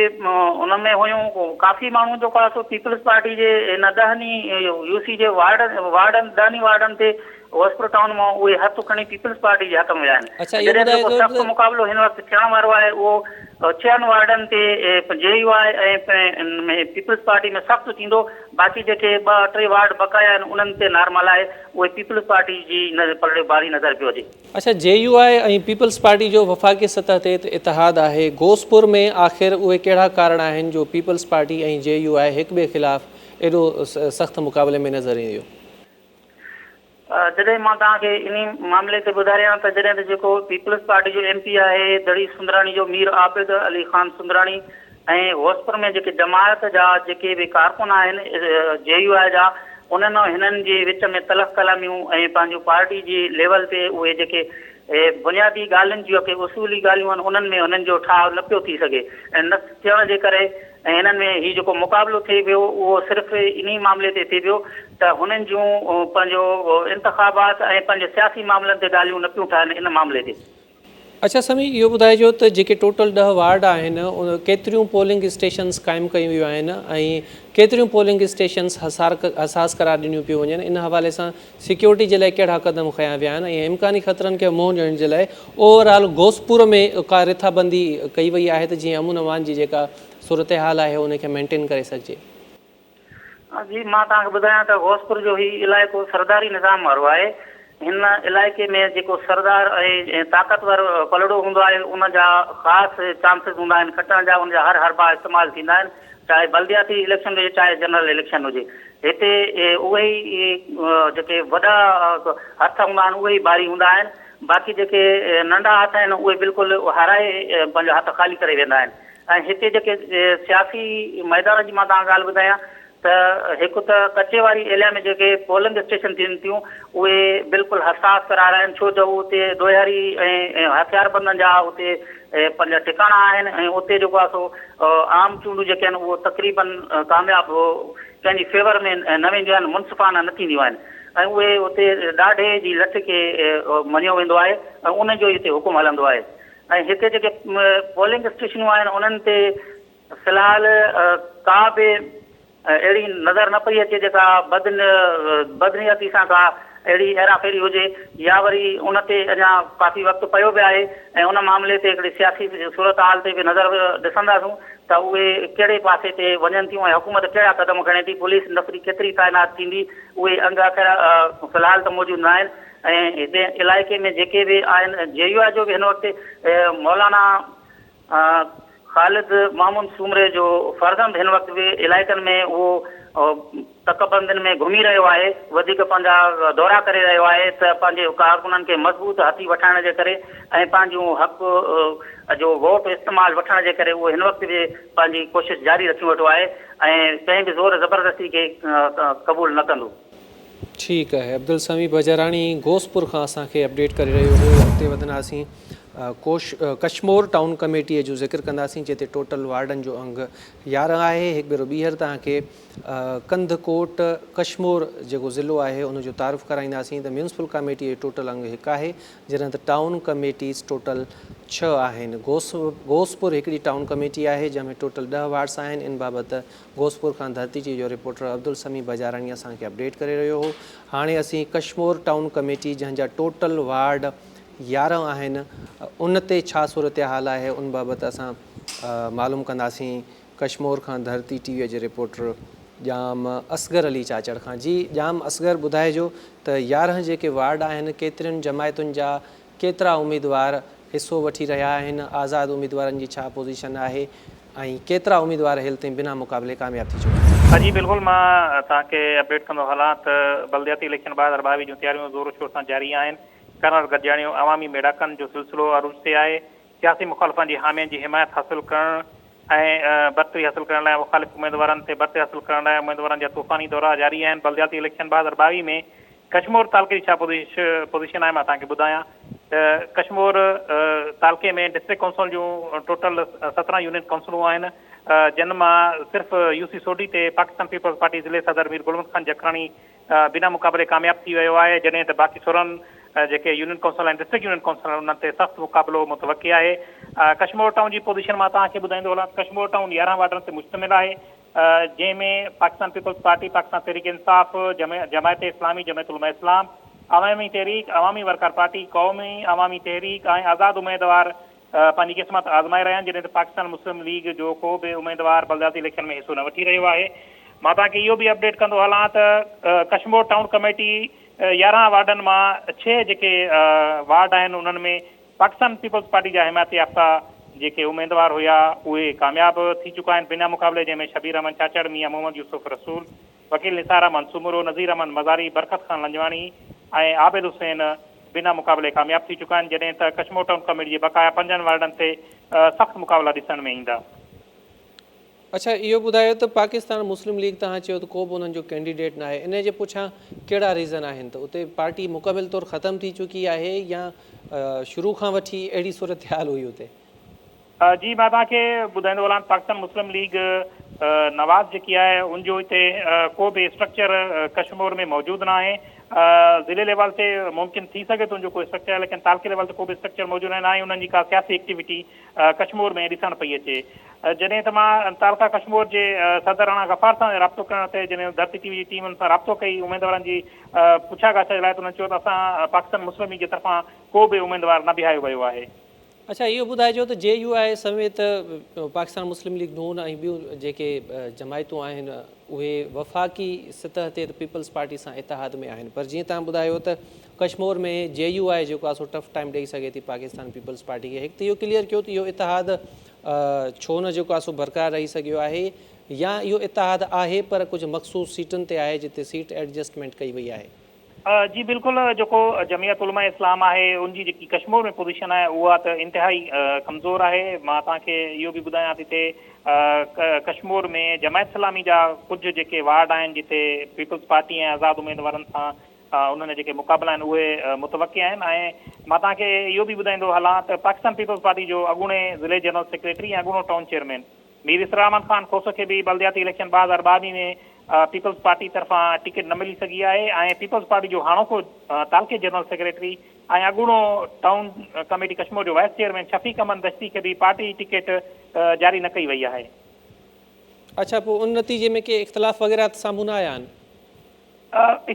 ان ۾ هيون ڪافي ماڻهو جيڪو آهي سو پيپلز پارٽي جي هن ڏهن ئي يو سي جي وارڊن وارڊن ڏهن ئي وارڊن تي غوثپور ٽائون مان اهي هٿ کڻي پيپلز پارٽي جي هٿ ۾ ويا آهن. اڇا اهو جڏهن ته ٻڌايو جيڪو ته سخت مقابلو هن وقت ٿيڻ وارو آهي اهو ڇهن وارڊن تي جي يو آء ۽ پيپلز پارٽي ۾ سخت ٿيندو باقي جيڪي ٻه ٽي وارڊ بقايا آهن انهن تي نارمل آهي اهي پيپلز پارٽي جي پلڙي باري نظر پيو اچي. اڇا جي يو آء ۽ پيپلز پارٽي جو وفاقي سطح تي ته اتحاد آهي غوثپور ۾ آخر اهي ڪهڙا ڪارڻ آهن جو پيپلز پارٽي ۽ جي يو آء هڪ ٻئي خلاف ايڏو سخت مقابلي ۾ نظر اينديون. جڏهن مان توهان کي انهي معاملي تي ٻڌاريان ته جڏهن ته جيڪو پيپلز پارٽي جو ايم پي آهي دڙي سندراڻي جو مير عابد علي خان سندراڻي ۽ غوثپور ۾ جيڪي جماعت جا جيڪي به ڪارڪن آهن جي يو آء جا انهن هنن جي وچ ۾ تلخ ڪلاميون ۽ پنهنجو پارٽي جي ليول تي اهي جيڪي بنيادي ڳالهين جون ڪي اصولي ڳالهيون آهن انهن ۾ هنن جو ٺاهه نه پيو ٿي سگهي ۽ نه ٿيڻ جي ڪري ۽ هنن ۾ هي جيڪو مقابلو ٿئي پيو اهو صرف انهي معاملي تي ٿئي پيو ته هنن جون پنهنجو انتخابات ۽ پنهنجي سياسي معاملن تي ڳالهيون نه پيون ٺهن ان معاملي تي. اڇا سميع اهو ٻڌائجو ته جيڪي ٽوٽل ڏهه وارڊ آهن ان ڪيتريون پولنگ اسٽيشنز قائم ڪيون ويون آهن ۽ ڪيتريون پولنگ اسٽيشنز حساس قرار ڏنيون پيون وڃن ان حوالي سان سيڪيورٽي جي لاء ڪهڙا قدم کنيا ويا آهن ۽ امڪاني خطرن کي منهن ڏيڻ جي لاء اوور آل غوثپور ۾ ڪا رٿابندي ڪئي وئي آهي ته جيئن امن امان جي جيڪا صورتحال آهي ان کي مينٽين ڪري سگهجي. جي مان توهان کي ٻڌايان ته غوثپور جو هي علائقو سرداري نظام وارو آهي. هن علائقي ۾ جيڪو سردار ۽ طاقتور پلڙو هوندو آهي ان جا خاص چانسز هوندا آهن کٽڻ جا ان جا هر حربا استعمال ٿيندا آهن چاهي بلدياتي اليڪشن هجي چاهي جنرل اليڪشن هجي هتي اهي ئي جيڪي وڏا هٿ هوندا آهن اهي ئي باري هوندا آهن باقي جيڪي ننڍا هٿ آهن اهي بلڪل هارائي پنهنجو هٿ خالي ڪري ويندا آهن. ۽ هتي جيڪي سياسي ميدان جي مان توهان کي ڳالهه ٻڌايان ته هڪ ته ڪچي واري ايريا ۾ جيڪي پولنگ اسٽيشن ٿين ٿيون اهي بلڪل حساس قرار آهن ڇو ته اتي ڏوهاري ۽ هٿياربندن جا اتي پنهنجا ٺڪاڻا آهن ۽ اتي جيڪو آهي سو عام چونڊون جيڪي آهن اهو تقريبن ڪامياب ڪنهن جي فيور ۾ نه وينديون آهن منصفانه نه ٿينديون آهن ۽ اهي اتي ڏاڍي جي لٺ کي مڃيو ويندو آهي ۽ ان جو ئي اتي حڪم هلندو آهي. ۽ هتي جيڪي پولنگ اسٽيشنون آهن انهن تي في الحال ڪا به اهڙي نظر نه پئي اچي جيڪا بد بدنيتي سان ڪا اهڙي هيرا ڦيري هجي يا وري ان تي اڃا ڪافي وقت پيو به آهي ۽ ان معاملي تي هڪڙي سياسي صورتحال تي به نظر ڏسنداسون ته اهي ڪهڙي پاسي تي وڃن ٿيون ۽ حڪومت ڪهڙا قدم کڻي ٿي پوليس نفري ڪيتري تعينات ٿيندي اهي انگ اکر في الحال ته موجود نه آهن ۽ هتي علائقي ۾ جيڪي به آهن جي يو آء جو به هن وقت مولانا خالد محمود سومري جو فرزند هن وقت به علائقن ۾ اهو تڪبندين ۾ گهمي رهيو آهي وڌيڪ پنهنجا دورا ڪري رهيو آهي ته پنهنجي ڪارڪنن کي مضبوط هٿي وٺائڻ جي ڪري ۽ پنهنجون حق جو ووٽ استعمال وٺڻ جي ڪري اهو هن وقت به پنهنجي ڪوشش جاري رکيون ويٺو آهي ۽ ڪنهن به زور زبردستي کي قبول نه ڪندو. ٺيڪ آهي عبدالسميع بجاراڻي غوثپور کان اسان کي اپڊيٽ ڪري رهيو هو اڳتي وڌنداسين ڪوش ڪشمور ٽائون ڪميٽي جو ذڪر ڪنداسين جتي ٽوٽل وارڊن جو انگ 11 آهي هڪ ڀيرو ٻيهر توهان کي ڪنڌڪوٽ ڪشمور جيڪو ضلعو آهي ان جو تعارف ڪرائينداسين ته ميونسپل ڪميٽي جو ٽوٽل انگ هڪ آهي جڏهن ته ٽائون ڪميٽيز ٽوٽل 6 آهن غوثپور هڪڙي ٽائون ڪميٽي آهي جنهن ۾ ٽوٽل 10 وارڊس آهن ان بابت غوثپور کان ڌرتي جي جو رپورٽر عبدالسميع بجاراڻي اسان کي اپڊيٽ ڪري رهيو هو. هاڻي اسين ڪشمور ٽائون ڪميٽي جنهن جا ٽوٽل وارڊ 11 آهن ان تي ڇا صورتحال آهي ان بابت اسان معلوم ڪنداسين ڪشمور کان ڌرتي ٽي وي جي رپورٽر ڄام اصغر علي چاچڙ کان جي ڄام اصغر ٻڌائجو ته 11 جيڪي وارڊ آهن ڪيترين جماعتن جا ڪيترا اميدوار حصو وٺي رهيا آهن، آزاد اميدوارن جي ڇا پوزيشن آهي ۽ ڪيترا اميدوار هيل تائين بنا مقابلي ڪامياب ٿي چڪا آهن. جي بلڪل مان توهان کي اپڊيٽ ڪندو هلان ته بلدياتي اليڪشن 2022 جون تياريون زور شور سان جاري آهن، ڪارنر گڏجاڻيون، عوامي ميڙاڪن جو سلسلو عروج تي آهي، سياسي مخالفن جي حامين جي حمايت حاصل ڪرڻ ۽ برتري حاصل ڪرڻ لاء مخالف اميدوارن تي برتري حاصل ڪرڻ لاء اميدوارن جا طوفاني دورا جاري آهن، بلدياتي اليڪشن 2022 ۾ ڪشمور تعلقي جي ڇا پوزيشن آهي مان توهان کي ٻڌايان ته ڪشمور تعلقي ۾ ڊسٽرڪٽ ڪائونسل جون ٽوٽل 17 يونين ڪائونسلون آهن جن مان صرف يو سي سوڍي تي پاڪستان پيپلز پارٽي ضلعي صدر مير گل محمد خان جکراڻي بنا مقابلي ڪامياب ٿي ويو آهي جڏهن ته باقي 16 جيڪي union council ۽ district union council آهن انهن تي سخت مقابلو متوقع آهي ڪشمور ٽائون جي پوزيشن مان توهان کي ٻڌائيندو هلان ته ڪشمور ٽائون 11 وارڊن تي مشتمل آهي جنهن ۾ پاڪستان پيپلز پارٽي، پاڪستان تحريڪ انصاف، جماعت اسلامي، جمعيت علماء اسلام، عوامي تحريڪ، عوامي ورڪر پارٽي، قومي عوامي تحريڪ ۽ آزاد اميدوار پنهنجي قسمت آزمائي رهيا آهن، جڏهن ته پاڪستان مسلم ليگ جو ڪو به اميدوار بلدياتي اليڪشن ۾ حصو نه وٺي رهيو آهي. مان توهان کي اهو به اپڊيٽ ڪندو هلان ته ڪشمور ٽائون ڪميٽي 11 وارڊن مان ڇهه جيڪي وارڊ آهن انهن ۾ پاڪستان پيپلز پارٽي جا حمايت يافته جيڪي اميدوار هيا اهي ڪامياب ٿي چڪا آهن بنا مقابلي جنهن ۾ شبير احمد چاچڙ، ميان محمد يوسف رسول، وڪيل نثار احمد سومرو، نذير احمد مزاري، برڪت خان لنجواڻي ۽ عابد حسين بنا مقابلي ڪامياب ٿي چڪا آهن جڏهن ته ڪشمور ٽائون ڪميٽي جي بقايا پنجن وارڊن تي سخت مقابلا ڏسڻ ۾ ايندا. اڇا اهو ٻڌايو ته پاڪستان مسلم ليگ توهان چيو ته ڪو به انهن جو ڪينڊيڊيٽ ناهي انهي جي پڇان ڪهڙا ريزن آهن ته اتي پارٽي مڪمل طور ختم ٿي چڪي آهي يا شروع کان وٺي اهڙي صورتحال هئي اتي. جي مان توهان کي ٻڌائيندو هلان پاڪستان مسلم ليگ نواز جيڪي آهي ان جو هتي ڪو به اسٽرڪچر ڪشمور ۾ موجود نه آهي ضلعي ليول تي ممڪن ٿي سگهي ٿو ان جو ڪو اسٽرڪچر آهي ليڪن تعلقي ليول تي ڪو به اسٽرڪچر موجود نه آهي انهن جي ڪا سياسي ايڪٽيوٽي ڪشمور ۾ ڏسڻ پئي اچي جڏهن ته مان تعلقه ڪشمور جي صدر راڻا غفار سان رابطو ڪرڻ تي جڏهن ڌرتي ٽي وي جي ٽيم ان سان رابطو ڪئي اميدوارن جي پڇا ڳاڇا جي لاء ته انهن چيو ته اسان پاڪستان مسلم ليگ جي طرفان ڪو به اميدوار نه بيهاريو ويو آهي. اڇا اهو ٻڌائجو ته جي يو آء سميت پاڪستان مسلم ليگ نون ۽ ٻيون جيڪي جماعتون آهن اهي وفاقي سطح تي ته پيپلز پارٽي سان اتحاد ۾ آهن پر جيئن توهان ٻڌايو ته ڪشمور ۾ جي يو آء جيڪو آهي سو ٽف ٽائيم ڏئي سگهي ٿي پاڪستان پيپلز پارٽي کي هڪ ته اهو ڪليئر ڪيو ته اهو اتحاد ڇو نه جيڪو آهي سو برقرار رهي سگهيو آهي يا اهو اتحاد آهي پر ڪجهه مخصوص سيٽن تي آهي جتي سيٽ ايڊجسٽمينٽ ڪئي وئي آهي. جي بلڪل جيڪو جمعيت علماء اسلام آهي ان جي جيڪي ڪشمور ۾ پوزيشن آهي اها ته انتهائي ڪمزور آهي مان توهان کي اهو به ٻڌايان ته هتي ڪشمور ۾ جماعت اسلامي جا ڪجهه جيڪي وارڊ آهن جتي پيپلز پارٽي ۽ آزاد اميدوارن سان انهن جا جيڪي مقابلا آهن اهي متوقع آهن ۽ مان توهان کي اهو به ٻڌائيندو هلان ته پاڪستان پيپلز پارٽي جو اڳوڻي ضلعي جنرل سيڪريٽري ۽ اڳوڻو ٽائون چيئرمين مير اسرار احمد خان کوسو کي به بلدياتي اليڪشن 2022 ۾ پيپلز پارٽي طرفان ٽڪيٽ نه ملي سگهي آهي ۽ پيپلز پارٽي جو هاڻوڪو تعلقي جنرل سيڪريٽري ۽ اڳوڻو ٽائون ڪميٽي ڪشمور جو وائيس چيئرمين شفيق احمد دشتي کي به پارٽي ٽڪيٽ جاري نه ڪئي وئي آهي. اڇا پوء ان نتيجي ۾ ڪي اختلاف وغيره ته سامهون نه آيا آهن؟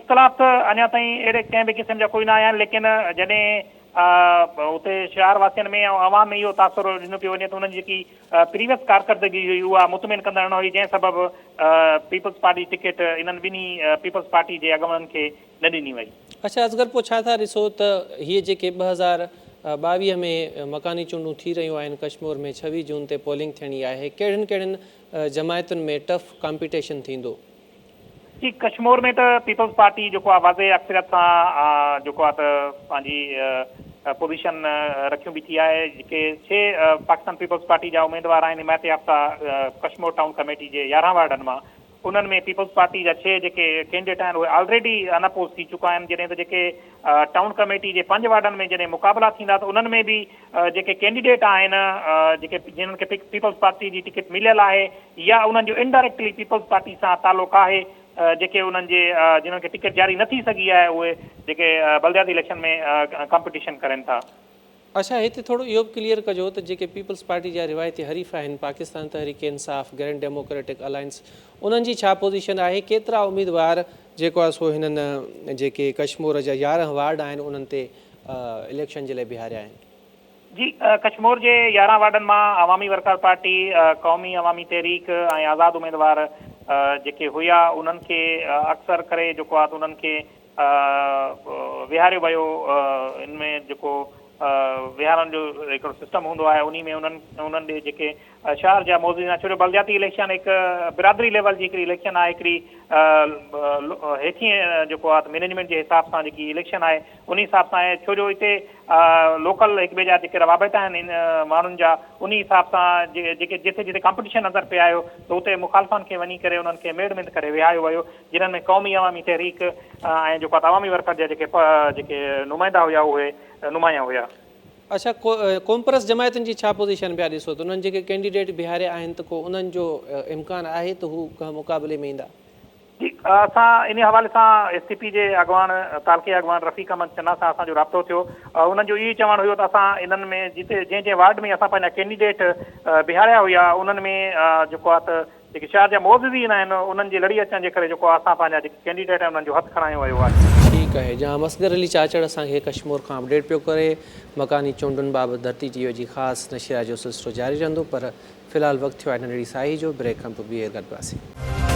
اختلاف ته اڃا تائين اهڙي ڪنهن به قسم جا ڪوئي نه آيا آهن ليڪن جڏهن اتي شهر واسين ۾ ۽ عوام ۾ اهو تاثر ڏنو پيو وڃي ته انهن جي جيڪي پريويس ڪارڪردگي هئي اها مطمئن ڪندڙ نه هئي جنهن سبب پيپلز پارٽي جي ٽڪيٽ انهن ٻنهي پيپلز پارٽي جي اڳواڻن کي نه ڏني وئي. اڇا اصغر پوء ڇا ٿا ڏسو ته هيء جيڪي 2022 ۾ مڪاني چونڊون ٿي رهيون آهن ڪشمور ۾ 26 جون تي پولنگ ٿيڻي آهي ڪهڙين ڪهڙين جماعتن ۾ ٽف ڪامپيٽيشن ٿيندو؟ جي ڪشمور ۾ ته پيپلز پارٽي جيڪو آهي واضح اڪثريت سان جيڪو آهي ته پنهنجي پوزيشن رکيون بيٺي آهي جيڪي ڇهه پاڪستان پيپلز پارٽي جا اميدوار آهن حمايت يافته ڪشمور ٽائون ڪميٽي جي 11 وارڊن مان انهن ۾ پيپلز پارٽي جا ڇهه جيڪي ڪينڊيڊيٽ آهن اهي آلريڊي ان اپوز ٿي چڪا آهن جڏهن ته جيڪي ٽائون ڪميٽي جي پنج وارڊن ۾ جڏهن مقابلا ٿيندا ته انهن ۾ به جيڪي ڪينڊيڊيٽ آهن جيڪي جنهن کي پيپلز پارٽي جي ٽڪيٽ مليل آهي يا انهن جو انڊائريڪٽلي پيپلز پارٽي سان تعلق آهي جيڪي انهن جي جنهن کي ٽڪيٽ جاري نه ٿي سگهي آهي اهي جيڪي بلدياتي اليڪشن ۾ ڪمپٽيشن ڪرين ٿا. اڇا هتي ٿورو اهو به ڪليئر ڪجو ته جيڪي پيپلز پارٽي جا روايتي حريف آهن Pakistan Tehreek Insaf, grand democratic alliance انهن جي ڇا پوزيشن آهي ڪيترا اميدوار جيڪو آهي سو هنن جيڪي ڪشمور جا 11 وارڊ آهن انهن تي اليڪشن جي لاء بيهاريا آهن. جي ڪشمور جي 11 وارڊن مان عوامي ورڪر پارٽي، قومي عوامي تحريڪ ۽ آزاد اميدوار جيڪي هيا انهن کي اڪثر ڪري جيڪو آهي ته انهن کي ويهاريو ويو ان ۾ جيڪو ويهارڻ جو هڪڙو سسٽم هوندو آهي انهي ۾ انهن انهن ڏي جيڪي شهر جا معززين آهن ڇو جو بلدياتي اليڪشن هڪ برادري ليول جي هڪڙي اليڪشن آهي هڪڙي هيٺين جيڪو آهي مينيجمينٽ جي حساب سان جيڪي اليڪشن آهي انهي حساب سان آهي ڇو جو هتي لوڪل هڪ ٻئي جا جيڪي روابط آهن ماڻهن جا انهي حساب سان جيڪي جتي جتي ڪمپٽيشن نظر پئي آيو ته اتي مخالفن کي وڃي ڪري انهن کي ميڙ منٿ ڪري ويهايو ويو جنھن ۾ قومي عوامي تحريڪ ۽ جيڪو آ عوامي ورڪر جا جيڪي جيڪي نمائندا هيا اهي نمايان هيا. اڇا قومپرست جماعتن جي ڇا پوزيشن پيا ڏسو ته انهن جيڪي ڪينڊيڊيٽ بيهاريا آهن ته ڪو انهن جو امڪان آهي ته هو ڪنهن مقابلي ۾ ايندا؟ جي اسان انهي حوالي سان ايس ٽي پي جي اڳواڻ تعلقي اڳواڻ رفيق احمد چنا سان اسان جو رابطو ٿيو انهن جو اهو ئي چوڻ هيو ته اسان انهن ۾ جتي جنهن جنهن وارڊ ۾ اسان پنهنجا ڪينڊيڊيٽ بيهاريا هيا انهن ۾ جيڪو آ ته جيڪي شهر جا معززين آهن انهن جي لڙي اچڻ جي ڪري جيڪو اسان پنهنجا جيڪي ڪينڊيڊيٽ آهن انهن جو هٿ کڻايو ويو آهي. ٺيڪ آهي ڄام اصغر علي چاچڙ اسان کي ڪشمور کان اپڊيٽ پيو ڪري مڪاني چونڊن بابت ڌرتي ٽي وي جي خاص نشريات جو سلسلو جاري رهندو پر في الحال وقت ٿيو آهي ننڍڙي ساهي جو بريڪ کان پوء ٻيهر گڏباسين.